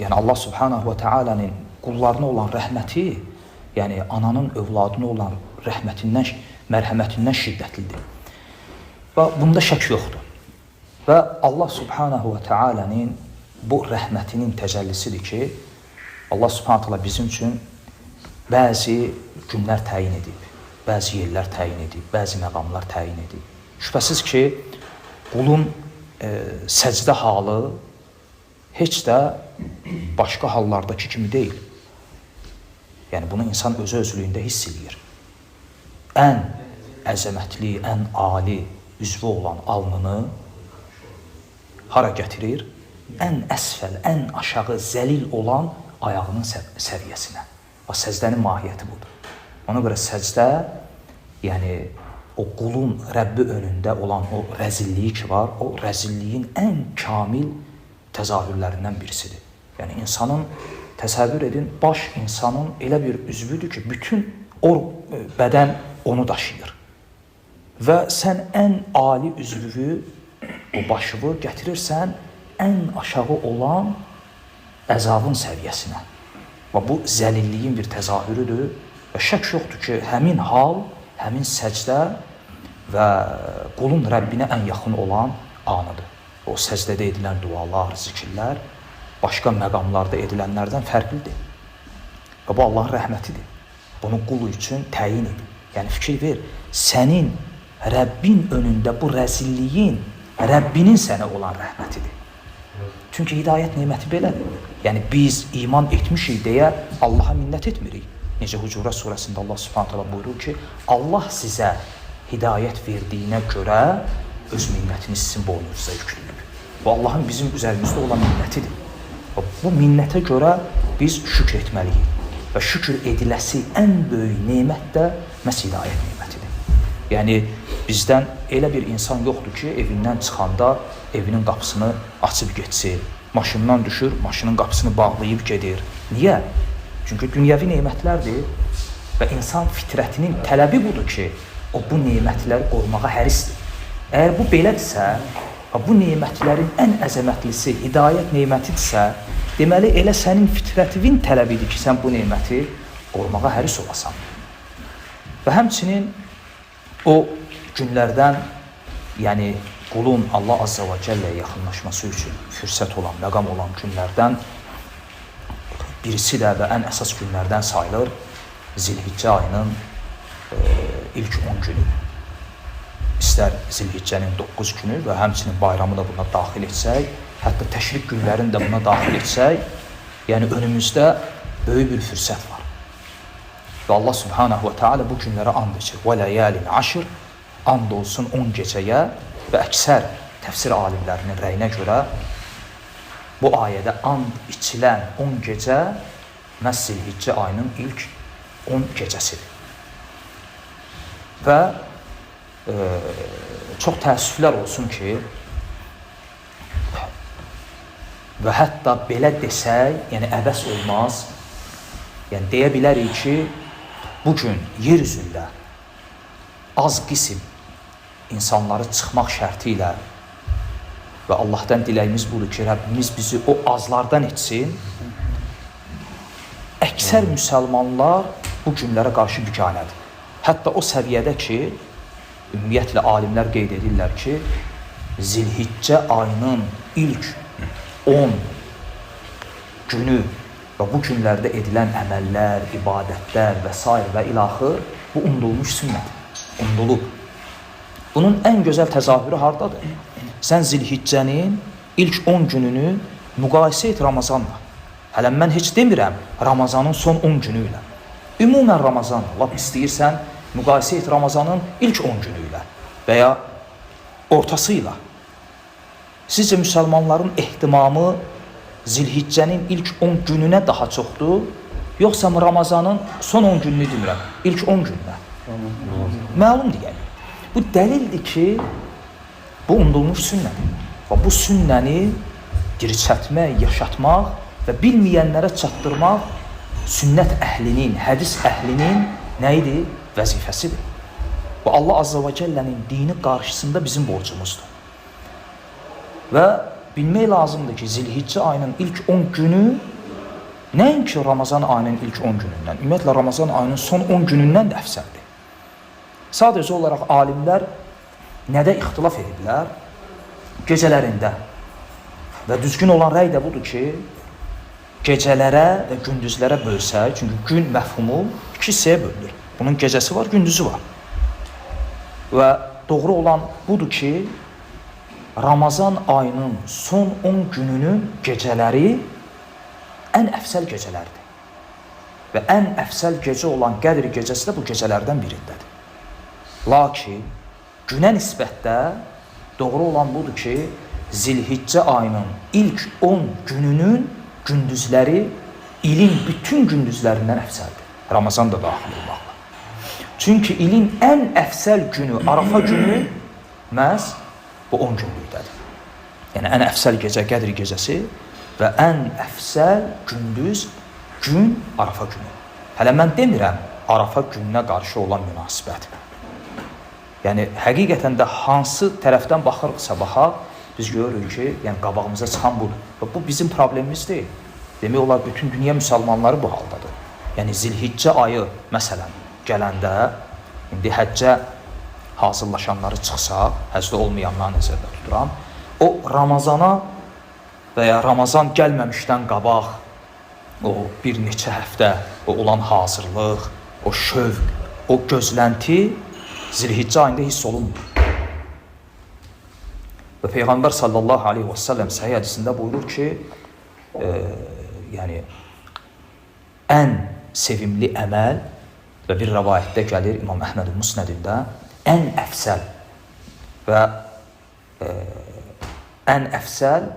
Yəni Allah Subhanahu ve Taala'nın qullarına olan rəhməti, yəni ananın övladına olan rəhmətindən, mərhəmətindən şiddətlidir. Və bunda şək yoxdur. Və Allah Subhanahu ve Taala'nın bu rəhmətinin təcəllisidir ki, Allah Subhanahu Taala bizim üçün bəzi günlər təyin edib, bəzi yerlər təyin edib, bəzi məqamlar təyin edib. Şübhəsiz ki, qulun səcdə halı heç də başqa hallardakı kimi deyil. Yəni bunu insan özü özlüyündə hiss eləyir. Ən əzəmətli, ən ali üzvü olan alnını hara gətirir? Ən əsfəl, ən aşağı zəlil olan ayağının səviyyəsinə. Və səcdənin mahiyyəti budur. Ona görə səcdə, yəni o qulun Rəbbi önündə olan o rəzilliyi ki var, o rəzilliyin ən kamil təzahürlərindən birisidir. Yəni insanın, təsəvvür edin, baş insanın elə bir üzvüdür ki, bütün o bədən onu daşıyır. Və sən ən ali üzvü, o başını gətirirsən ən aşağı olan əzabın səviyyəsinə. Və bu zəlilliyin bir təzahürüdür. Və şək yoxdur ki, həmin hal, həmin səcdə və qulun Rəbbinə ən yaxın olan anıdır. O səcdədə edilən dualar, zikirlər başqa məqamlarda edilənlərdən fərqlidir. Və bu Allahın rəhmətidir. Bunu qul üçün təyin edib. Yəni fikir ver, sənin Rəbbin önündə bu rəzilliyin Rəbbinin sənə olan rəhmətidir. Çünki hidayət neməti belədir. Yəni biz iman etmişik deyə Allaha minnət etmirik. Necə Hucurat surəsində Allah Subhanahu taala buyurur ki, Allah sizə hidayət verdiyinə görə öz minnətini sizin boynunuza yükləyib. Bu Allahın bizim üzərimizdə olan minnətidir. Və bu minnətə görə biz şükr etməliyik. Və şükür ediləsi ən böyük nemət də məhz hidayət nemətidir. Yəni bizdən elə bir insan yoxdur ki, evindən çıxanda evinin qapısını açıb getsin. Maşından düşür, maşının qapısını bağlayıb gedir. Niyə? Çünki dünyəvi nemətlərdir və insan fitrətinin tələbi budur ki, o bu nemətləri qorumağa hərisdir. Əgər bu belədirsə, və bu nemətlərin ən əzəmətlisi hidayət nemətidirsə, deməli elə sənin fitrətinin tələbidir ki, sən bu neməti qorumağa həris olasan. Və həmçinin o günlərdən, yəni qulun Allah Azza və Cəlləyə yaxınlaşması üçün fürsət olan, məqam olan günlərdən birisi də və ən əsas günlərdən sayılır Zilhiccə ayının ilk 10 günü. İstər Zilhiccənin 9 günü və həmçinin bayramı da buna daxil etsək, hətta təşrik günlərini də buna daxil etsək, yəni önümüzdə böyük bir fürsət var. Və Allah Subhanahu ve Teala bu günlərə and içir. Və ləyalin aşr, and olsun 10 gecəyə və əksər təfsir alimlərinin rəyinə görə bu ayədə and içilən 10 gecə məhz Zilhiccə ayının ilk 10 gecəsidir. Və çox təəssüflər olsun ki, və hətta belə desək, yəni əbəs olmaz, yəni deyə bilərik ki, bugün yer üzündə az qism insanları çıxmaq şərti ilə və Allahdan diləyimiz budur ki, Rəbbimiz bizi o azlardan etsin. Əksər müsəlmanlar bu günlərə qarşı biganədir. Hətta o səviyyədə ki, ümumiyyətlə alimlər qeyd edirlər ki, Zilhiccə ayının ilk 10 günü və bu günlərdə edilən əməllər, ibadətlər və s. və ilaxır bu unudulmuş sünnədir. Unudulub. Bunun ən gözəl təzahürü hardadır? Sən Zilhiccənin ilk 10 gününü müqayisə et Ramazanla. Hələ mən heç demirəm Ramazanın son 10 günü ilə. Ümumən Ramazanla, lap istəyirsən müqayisə et Ramazanın ilk 10 günü ilə və ya ortası ilə. Sizcə müsəlmanların ehtimamı Zilhiccənin ilk 10 gününə daha çoxdur, yoxsa Ramazanın son 10 gününü demirəm, ilk 10 gününə? Məlumdur yəni. Bu dəlildir ki, bu unudulmuş sünnədir. Və bu sünnəni dirçətmək, yaşatmaq və bilməyənlərə çatdırmaq sünnət əhlinin, hədis əhlinin nə idi? Vəzifəsidir. Bu Allah Azza və Cəllənin dini qarşısında bizim borcumuzdur. Və bilmək lazımdır ki, Zilhiccə ayının ilk 10 günü nəinki Ramazan ayının ilk 10 günündən, ümumiyyətlə Ramazan ayının son 10 günündən də əfsəldir. Sadəcə olaraq alimlər nədə ixtilaf ediblər? Gecələrində. Və düzgün olan rəy də budur ki, gecələrə və gündüzlərə bölsək, çünki gün məfhumu iki hissəyə bölünür. Bunun gecəsi var, gündüzü var. Və doğru olan budur ki, Ramazan ayının son 10 gününün gecələri ən əfsəl gecələrdir. Və ən əfsəl gecə olan Qədr gecəsi də bu gecələrdən birindədir. Lakin günə nisbətdə doğru olan budur ki, Zilhiccə ayının ilk 10 gününün gündüzləri ilin bütün gündüzlərindən əfsəldir. Ramazan da daxil olmaqla. Çünki ilin ən əfsəl günü, Arafa günü məhz bu 10 günlükdədir. Yəni ən əfsəl gecə Qədr gecəsi və ən əfsəl gündüz gün Arafa günü. Hələ mən demirəm Arafa gününə qarşı olan münasibət. Yəni həqiqətən də hansı tərəfdən baxırıqsa baxaq, biz görürük ki, yəni qabağımıza çıxan budur. Və bu bizim problemimiz deyil. Demək olar bütün dünya müsəlmanları bu haldadır. Yəni Zilhiccə ayı məsələn gələndə indi həccə hazırlaşanları çıxsaq, həcdə olmayanları nəzərdə tuturam. O Ramazana və ya Ramazan gəlməmişdən qabaq o bir neçə həftə o olan hazırlıq, o şövq, o gözlənti Zilhiccə ayında hiss olunmur. Və Peyğəmbər sallallahu aleyhi və səlləm səhih hədisində buyurur ki, yəni ən sevimli əməl və bir rəvayətdə gəlir İmam Əhmədin Musnədində ən əfsəl və ən əfsəl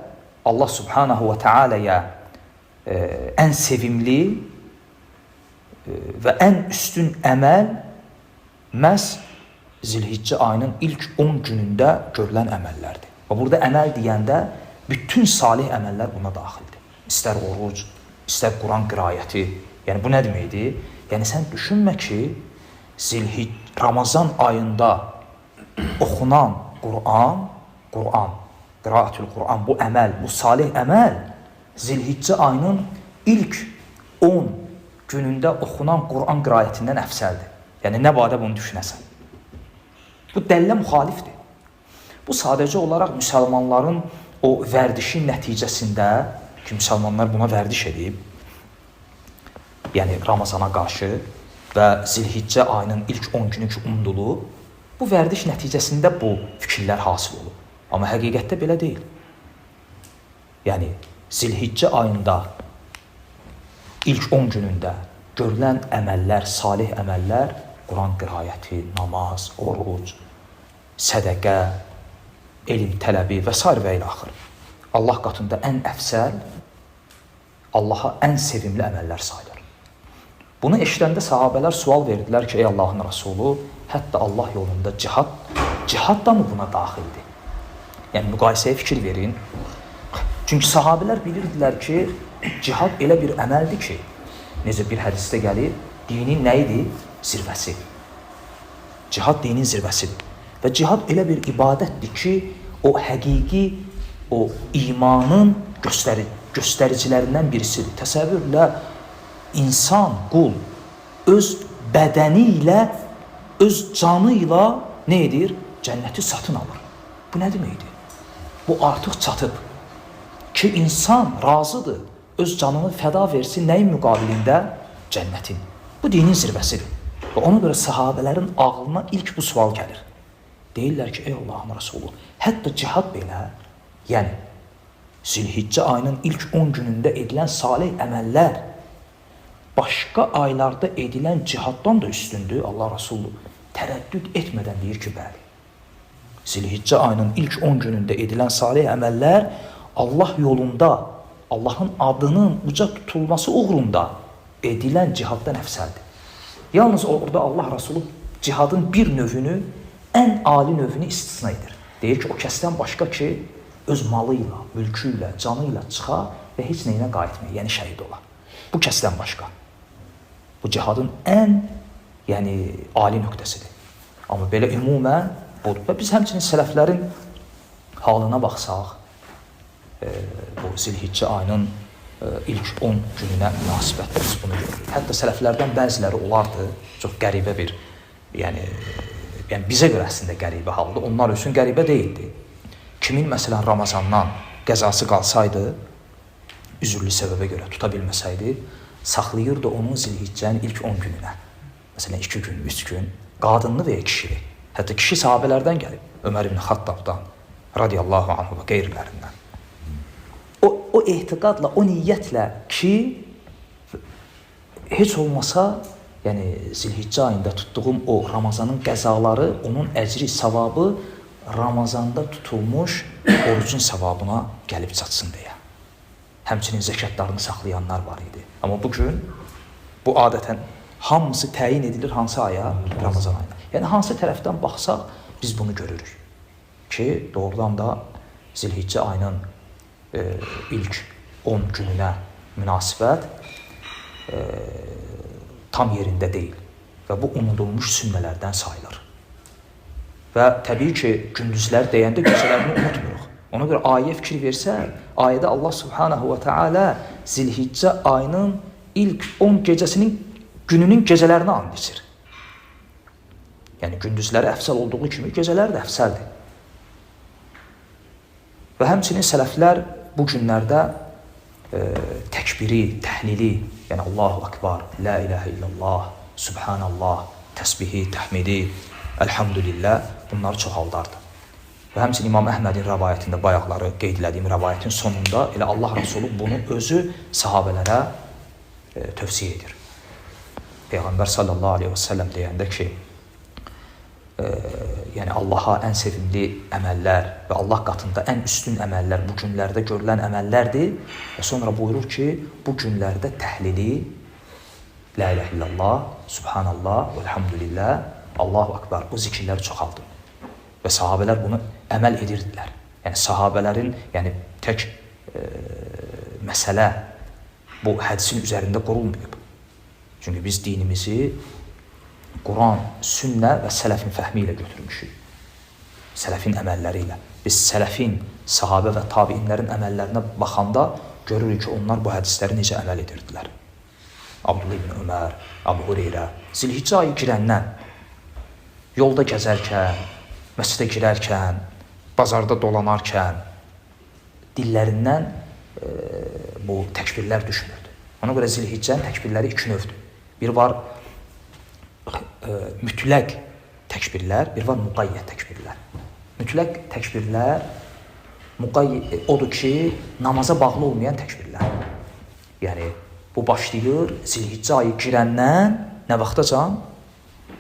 Allah subhanahu və teala'ya ən sevimli və ən üstün əməl məhz Zilhiccə ayının ilk 10 günündə görülən əməllərdir. Və burada əməl deyəndə bütün salih əməllər buna daxildir. İstər oruc, istər Quran qiraəti. Yəni bu nə deməkdir? Yəni sən düşünmə ki, Ramazan ayında oxunan Quran, qiraətül Quran, bu əməl, bu salih əməl Zilhiccə ayının ilk 10 günündə oxunan Quran qiraətindən əfsəldir. Yəni nə badə bunu düşünəsən. Bu dəlilə müxalifdir. Bu sadəcə olaraq müsəlmanların o vərdişin nəticəsində ki, müsəlmanlar buna vərdiş edib, yəni Ramazana qarşı və Zilhiccə ayının ilk 10 günü ki, unudulub, bu vərdiş nəticəsində bu fikirlər hasil olub. Amma həqiqətdə belə deyil. Yəni Zilhiccə ayında ilk 10 günündə görülən əməllər, salih əməllər, Quran qiraəti, namaz, oruc, sədəqə, elm tələbi və sair və ilaxır. Allah qatında ən əfsəl, Allaha ən sevimli əməllər sayılır. Bunu eşidəndə sahabələr sual verdilər ki, ey Allahın Rəsulu, hətta Allah yolunda cihad da mı buna daxildir? Yəni müqayisəyə fikir verin. Çünki sahabələr bilirdilər ki, cihad elə bir əməldir ki, necə bir hədisdə gəlir, dinin nə idi? Zirvəsi. Cihad dinin zirvəsidir. Və cihad elə bir ibadətdir ki, o həqiqi o imanın göstəricilərindən birisidir. Təsəvvürlə insan, qul öz bədəni ilə, öz canı ilə nə edir? Cənnəti satın alır. Bu nə deməkdir? Bu artıq çatıb ki, insan razıdır, öz canını fəda versin nəyin müqabilində? Cənnətin. Bu dinin zirvəsidir. Və ona görə sahabələrin ağlına ilk bu sual gəlir. Deyirlər ki, ey Allahın Rəsulu, hətta cihad belə, yəni Zilhiccə ayının ilk 10 günündə edilən salih əməllər başqa aylarda edilən cihaddan da üstündür. Allah Rəsulu tərəddüd etmədən deyir ki, bəli. Zilhiccə ayının ilk 10 günündə edilən salih əməllər Allah yolunda, Allahın adının uca tutulması uğrunda edilən cihaddan əfsəldir. Yalnız orada Allah Rəsulu cihadın bir növünü, ən ali növünü istisna edir. Deyir ki, o kəsdən başqa ki, öz malı ilə, mülkü ilə, canı ilə çıxa və heç nəyinə qayıtmır, yəni şəhid ola. Bu kəsdən başqa. Bu cihadın ən, yəni ali nöqtəsidir. Amma belə ümumən budur. Və biz həmçinin sələflərin halına baxsaq, Bu Zilhiccə ayının ilk 10 gününə münasibətdə biz bunu görürük. Hətta sələflərdən bəziləri olardı, çox qəribə bir, yəni bizə görə əslində qəribə haldır, onlar üçün qəribə deyildi. Kimin məsələn Ramazandan qəzası qalsaydı, üzürlü səbəbə görə tuta bilməsəydi, saxlayırdı onun Zilhiccənin ilk 10 gününə. Məsələn 2 gün, 3 gün, qadınlı və ya kişili. Hətta kişi sahabələrdən gəlib, Ömər ibn Xattabdan, radiyallahu anhu və qeyrilərindən. O etiqadla, o niyyətlə ki, heç olmasa, yəni Zilhiccə ayında tutduğum o Ramazanın qəzaları, onun əcri, savabı Ramazanda tutulmuş orucun savabına gəlib çatsın deyə. Həmçinin zəkatlarını saxlayanlar var idi. Amma bugün bu adətən hamısı təyin edilir hansı aya? Ramazan ayına. Yəni hansı tərəfdən baxsaq biz bunu görürük ki, doğrudan da Zilhiccə ayının ilk 10 gününə münasibət tam yerində deyil və bu unudulmuş sünnələrdən sayılır. Və təbii ki, gündüzlər deyəndə gecələrini unutmuruq. Ona görə ayə fikir versək, ayədə Allah Subhanahu və Teala Zilhiccə ayının ilk 10 gecəsinin gününün gecələrini and içir. Yəni gündüzləri əfsəl olduğu kimi gecələr də əfsəldir. Və həmçinin sələflər bu günlərdə təkbiri, təhlili, yəni Allahu Akbar, La ilahə illallah, Subhanallah, təsbihi, təhmidi, Elhamdülillah, bunları çoxaldardı. Və həmçinin İmam Əhmədin rəvayətində, bayaqları qeyd elədiyim rəvayətin sonunda elə Allah Rəsulu bunu özü sahabələrə tövsiyə edir. Peyğəmbər sallallahu aleyhi və səlləm deyəndə ki, yəni Allaha ən sevimli əməllər və Allah qatında ən üstün əməllər bu günlərdə görülən əməllərdir. Və sonra buyurur ki, bu günlərdə təhlili, La ilahe illallah, Subhanallah, velhamdülillah, Allahu Akbar, bu zikirləri çoxaldın. Və sahabələr bunu əməl edirdilər. Yəni sahabələrin, yəni tək məsələ bu hədisin üzərində qurulmayıb. Çünki biz dinimizi Quran, sünnə və sələfin fəhmi ilə götürmüşük. Sələfin əməlləri ilə. Biz sələfin, sahabə və tabiinlərin əməllərinə baxanda görürük ki, onlar bu hədisləri necə əməl edirdilər. Abdullah ibn Ömər, Əbu Hüreyrə, Zilhiccə ayı girəndən, yolda gəzərkən, məscidə girərkən, bazarda dolanarkən dillərindən bu təkbirlər düşmürdü. Ona görə Zilhiccənin təkbirləri iki növdür. Bir var mütləq təkbirlər, bir var müqayyət təkbirlər. Mütləq təkbirlər odur ki, namaza bağlı olmayan təkbirlər. Yəni bu başlayır Zilhiccə ayı girəndən nə vaxtacan?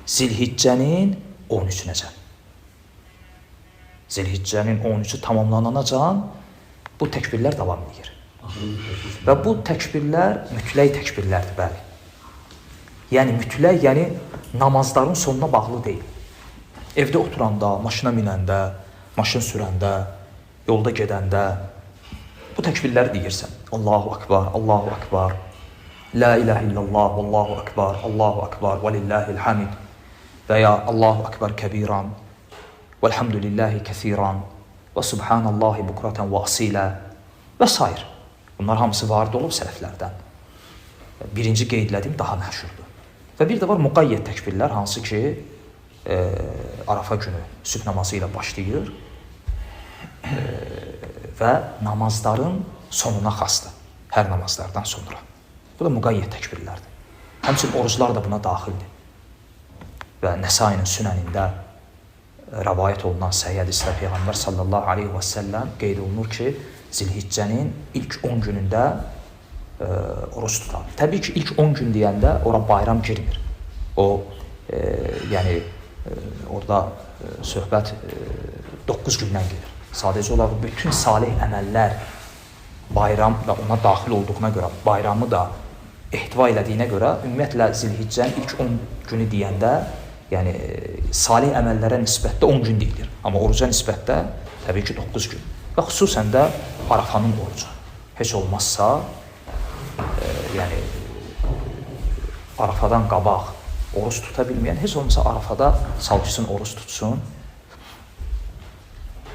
Zilhiccənin 13-ünəcən. Zilhiccənin 13-ü tamamlananacan bu təkbirlər davam edir. Və bu təkbirlər mütləq təkbirlərdir, bəli. Yəni mütləq, yəni namazların sonuna bağlı deyil. Evdə oturanda, maşına minəndə, maşın sürəndə, yolda gedəndə bu təkbirləri deyirsən. Allahu Akbar, Allahu Akbar, La ilahe illallah, Allahu Akbar, Allahu Akbar, və lillahil hamid və ya Allahu Akbar kəbiran, velhamdülillahi kəsiran və subhanallahi bukratan və asilə və s. Bunlar hamısı varid olub sələflərdən. Birinci qeyd elədiyim daha məşhurdur. Və bir də var müqayyət təkbirlər, hansı ki Arafa günü sübh namazı ilə başlayır və namazların sonuna xasdır. Hər namazlardan sonra. Bu da müqayyət təkbirlərdir. Həmçinin oruclar da buna daxildir. Və Nəsainin sünənində rəvayət olunan səhih hədisdə Peyğəmbər sallallahu aleyhi və səlləm qeyd olunur ki, Zilhiccənin ilk 10 günündə oruc tutar. Təbii ki, ilk 10 gün deyəndə ora bayram girmir. O, yəni orada söhbət 9 gündən gedir. Sadəcə olaraq bütün salih əməllər bayram və ona daxil olduğuna görə, bayramı da ehtiva elədiyinə görə, ümumiyyətlə Zilhiccənin ilk 10 günü deyəndə, yəni salih əməllərə nisbətdə 10 gün deyilir. Amma oruca nisbətdə təbii ki 9 gün. Və xüsusən də Arafanın orucu. Heç olmazsa, yəni Arafadan qabaq oruc tuta bilməyən, heç olmasa Arafada salçısın oruc tutsun.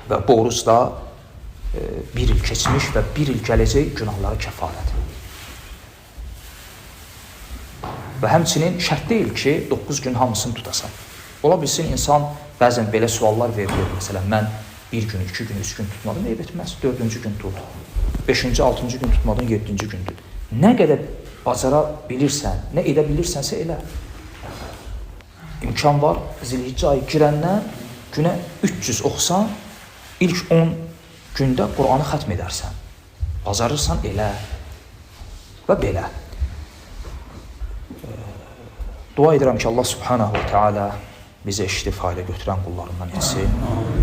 Və bu oruc da Bir il keçmiş və bir il gələcək günahları kəfarət. Və həmçinin şərt deyil ki, 9 gün hamısını tutasan. Ola bilsin, insan bəzən belə suallar verilir. Məsələn, mən bir gün, 2 gün, 3 gün tutmadım, eyb etməz. 4-cü gün tut. 5-ci, 6-cı gün tutmadın, 7-ci gün tut. Nə qədər bacara bilirsən, nə edə bilirsənsə elə. İmkan var, Zilhiccə ayı girəndən günə 300 oxusan, ilk 10 gündə Qur'anı xətm edərsən. Bacarırsan elə və belə. Dua edirəm ki, Allah Subhanahu ve Teala bizi eşidib fayda götürən qullarından etsin.